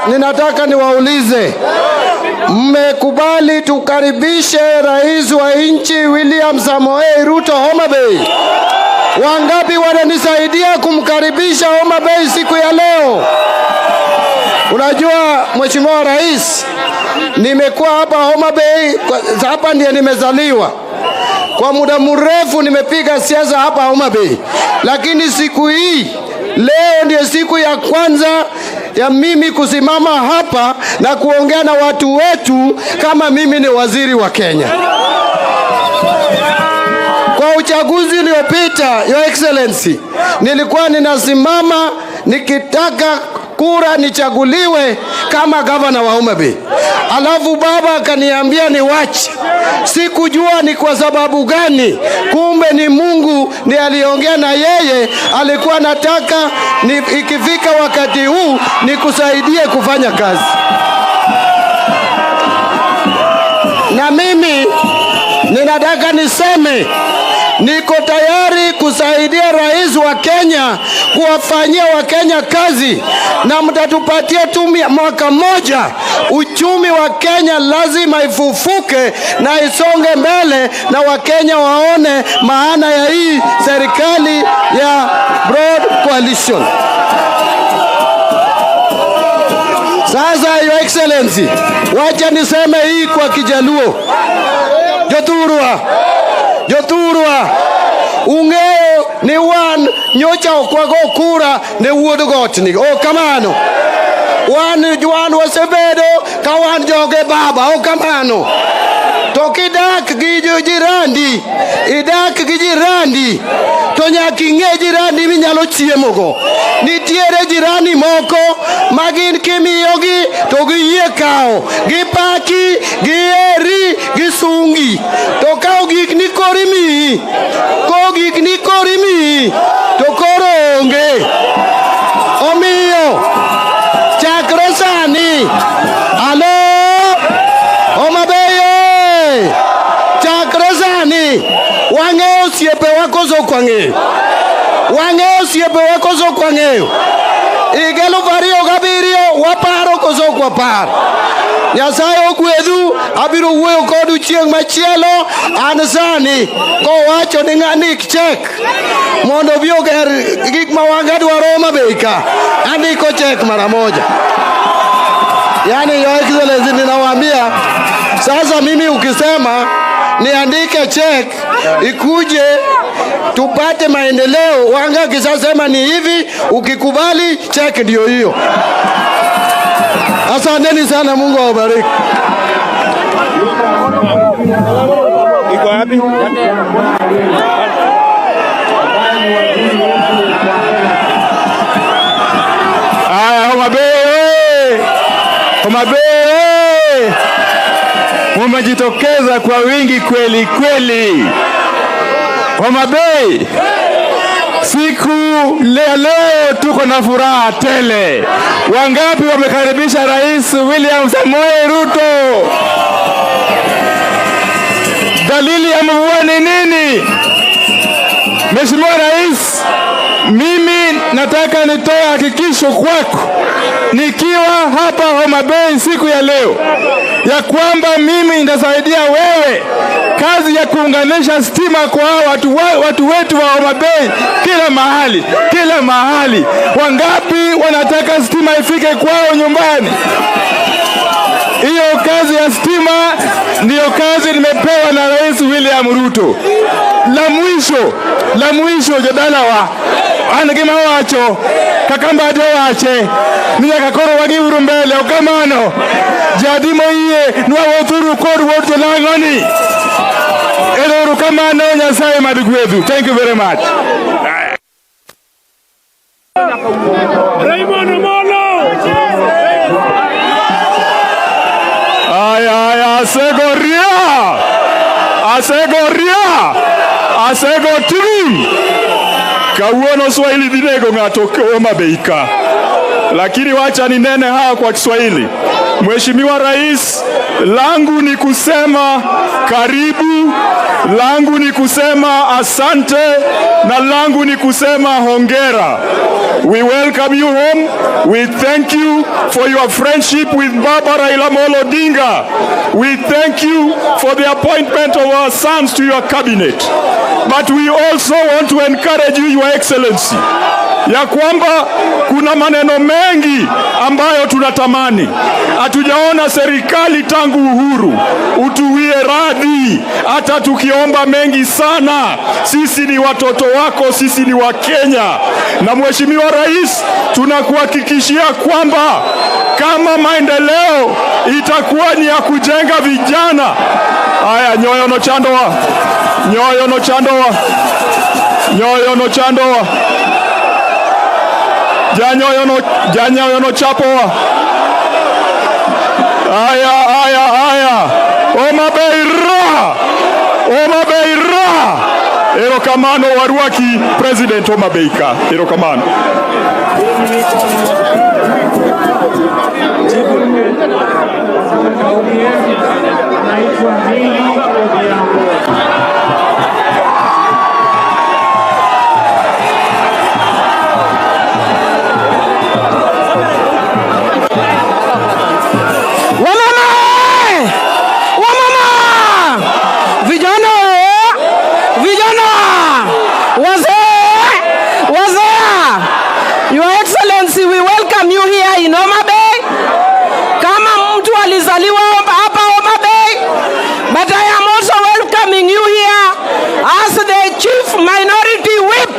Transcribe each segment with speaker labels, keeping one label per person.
Speaker 1: Ninataka niwaulize, mmekubali tukaribishe rais wa nchi William Samoei Ruto Homa Bay? Wangapi wananisaidia kumkaribisha Homa Bay siku ya leo? Unajua, Mheshimiwa Rais, nimekuwa hapa Homa Bay, hapa ndiye nimezaliwa. Kwa muda mrefu nimepiga siasa hapa Homa Bay, lakini siku hii leo ndiyo siku ya kwanza ya mimi kusimama hapa na kuongea na watu wetu kama mimi ni waziri wa Kenya. Kwa uchaguzi uliopita, Your Excellency, nilikuwa ninasimama nikitaka kura nichaguliwe kama gavana wa Homa Bay. Alafu baba akaniambia niwache. Sikujua ni kwa sababu gani, kumbe ni Mungu ndiye aliongea na yeye. Alikuwa anataka ni ikifika wakati huu nikusaidie kufanya kazi. Na mimi ninataka niseme niko tayari kusaidia rais wa Kenya kuwafanyia Wakenya kazi, na mtatupatia tu mwaka mmoja, uchumi wa Kenya lazima ifufuke na isonge mbele, na Wakenya waone maana ya hii serikali ya Broad Coalition. Sasa Your Excellency, wacha niseme hii kwa Kijaluo. Jothurwa, jothurwa, ung'eyo ni wan nyocha ok wago kura ne wuod gotni. Ok kamano. Wan wasebedo ka wan joge baba, ok kamano. To kidak gi jirandi, idak gi jirandi, to nyaka ing'e jirandi minyalo chiemogo. Nitiere jirani moko ma gin kimiyogi to giyie kawo, gipaki, giheri, gisungi. To ka ogik ni koro imiyi, kogik ni koro imiyi, to koro onge. Omiyo, chakre sani, alo, Homa Bay oye! Chakre sani, wang'eyo osiepewa koso ok wang'eyo? Wang'eyo osiepewa koso ok wang'eyo? Higa 2007 waparo koso ok wapar? Nyasaye ogwedhu, abiro wuoyo kodu chieng' machielo. An sani kowacho ni ng'andik cheque mondo obi oger gik ma wanga dwaro Homa Bay ka, andiko cheque mara moja. Yani, Your Excellency, ninawaambia sasa, mimi ukisema niandike cheque ikuje tupate maendeleo, wanga akishasema ni hivi, ukikubali cheque ndio hiyo. Asanteni sana, Mungu awabariki.
Speaker 2: Iko wapi? Aya, Homa Bay oye! Homa Bay oye! Mumejitokeza kwa wingi kweli kweli. Homa Bay, siku leo leo tuko na furaha tele. Wangapi wamekaribisha Rais William Samoei Ruto? Dalili ya mvua ni nini? Mheshimiwa Rais, mimi nataka nitoe hakikisho kwako nikiwa hapa Homa Bay siku ya leo ya kwamba mimi nitasaidia wewe kazi ya kuunganisha stima kwa watu wetu wa Homa Bay kila mahali, kila mahali. Wangapi wanataka stima ifike kwao nyumbani? Hiyo kazi ya stima ndiyo kazi nimepewa na Rais William Ruto. La mwisho jodalawa an gima wacho kaka Mbadi owache ni nyaka koro wagiuru mbele okamano jadi moyie nwawuothuru kod wuod jolang'oni. Ero kamano, Nyasaye mad gwedhu. Thank you very much.
Speaker 3: Raymond Omolo!
Speaker 2: Aya, aya, asego ria! Asego ria! Asego tim! Kawuono Swahili dhi nego ng'ato Homa Bay ka. Lakini wacha ninene haya kwa Kiswahili. Mheshimiwa Rais,
Speaker 3: Langu ni kusema karibu, langu ni kusema asante, na langu ni kusema hongera. We welcome you home. We thank you for your friendship with Baba Raila Amolo Odinga. We thank you for the appointment of our sons to your cabinet. But we also want to encourage you, Your Excellency, ya kwamba kuna maneno mengi ambayo tunatamani. Hatujaona serikali tangu uhuru. Utuwie radhi, hata tukiomba mengi sana. Sisi ni watoto wako, sisi ni Wakenya. Na Mheshimiwa Rais, tunakuhakikishia kwamba kama maendeleo itakuwa ni ya kujenga vijana. Haya, nyoyo no chandoa, nyoyo no chandoa, nyoyo no chandoa, janyoyo no, janyoyo no chapoa. Haya, haya, haya, Homa Bay ra, Homa Bay ra. Erokamano warwaki President Homa Bay ka. Erokamano.
Speaker 4: Anaitwa Milly Odhiambo.
Speaker 5: Wamama! Wamama! Vijana! Vijana! Wazee! Wazee! Your Excellency, we welcome you here in Homa Bay. Kama mtu alizaliwa hapa Homa Bay, but I am also welcoming you here as the Chief Minority Whip.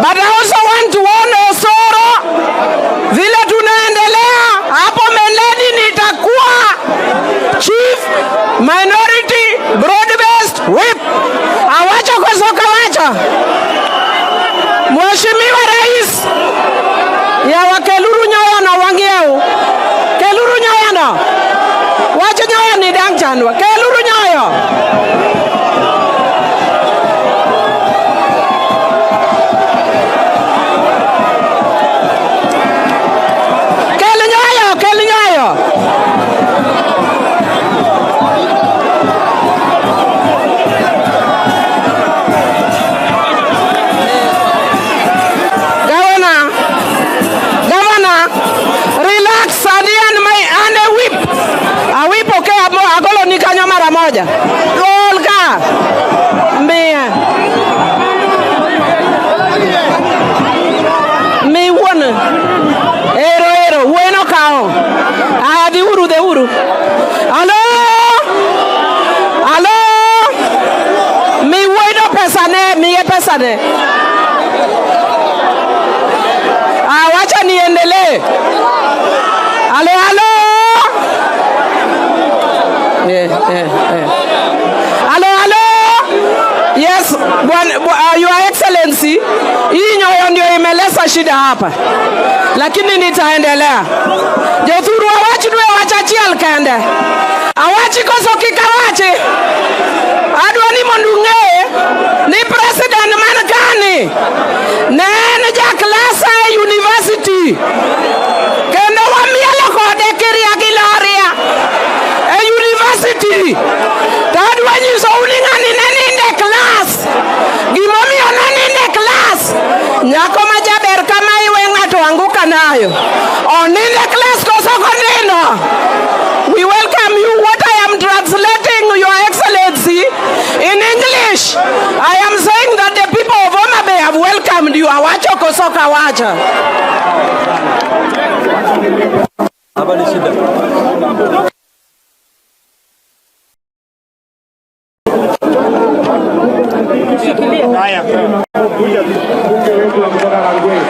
Speaker 5: But I also want to warn Osoro, vile tunaendelea hapo mbeleni nitakuwa Chief Minority Broad-Based Whip. Awacho koso kawacho. Mheshimiwa Rais yawa keluru nyoyo no wang'iew. Keluru nyoyo no. Wach nyoyo ni dang' chandwa. Keluru nyoyo. Kel nyoyo, kel nyoyo. Governor, Governor, relax, adi an my an e whip. A whip okay, agolo ni kanyo mara moja. Gol ka. Miye. Mi wuon. Ero ero, wuoyi no kawo. Aya dhi uru, dhi uru. Alo? Alo? Mi wuoyi no pesa ne, miye pesa ne. Ah, wacha niendelee. Alo, alo. Alo, alo. Yes, bwana, Your Excellency, hii nyoyo ndio imeleta shida hapa. Lakini nitaendelea. Jothuru awachi dwe wach achiel kende. Awachi koso kik awachi. Adwa ni mondo ung'e ni president man kani ne en ja klasa e university. Kendo wamielo kode kiria gi loria e university. To adwa nyisou ni ng'ani ne nindo e klas. Gimomiyo ne nindo e klas, nyako ma jaber kama iwe ng'ato anguka nayo. Onindo e klas koso ok onindo? We welcome you. What I am translating, Your Excellency, in English, I am saying that the people of Homa Bay have welcomed you. Awacho koso ok awacho?
Speaker 6: Hapa ni shida.
Speaker 4: Haya, bunge wetu wa kutoka Rangwe.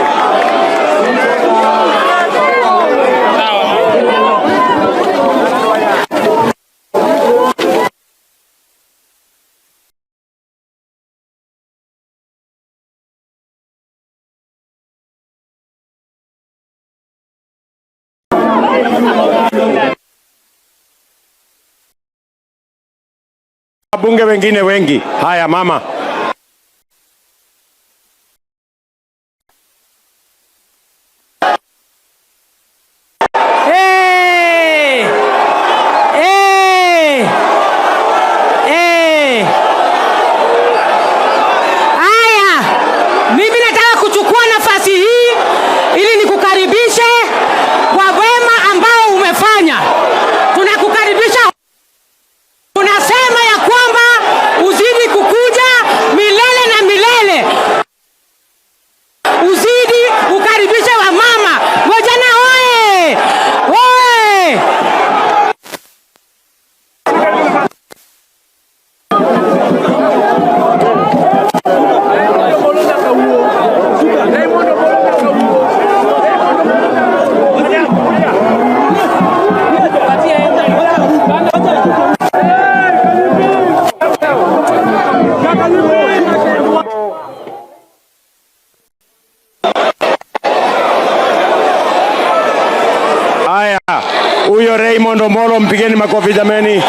Speaker 1: Wabunge wengine wengi. Haya mama.
Speaker 5: Hey!
Speaker 3: Raymond Omolo, mpigeni makofi jameni.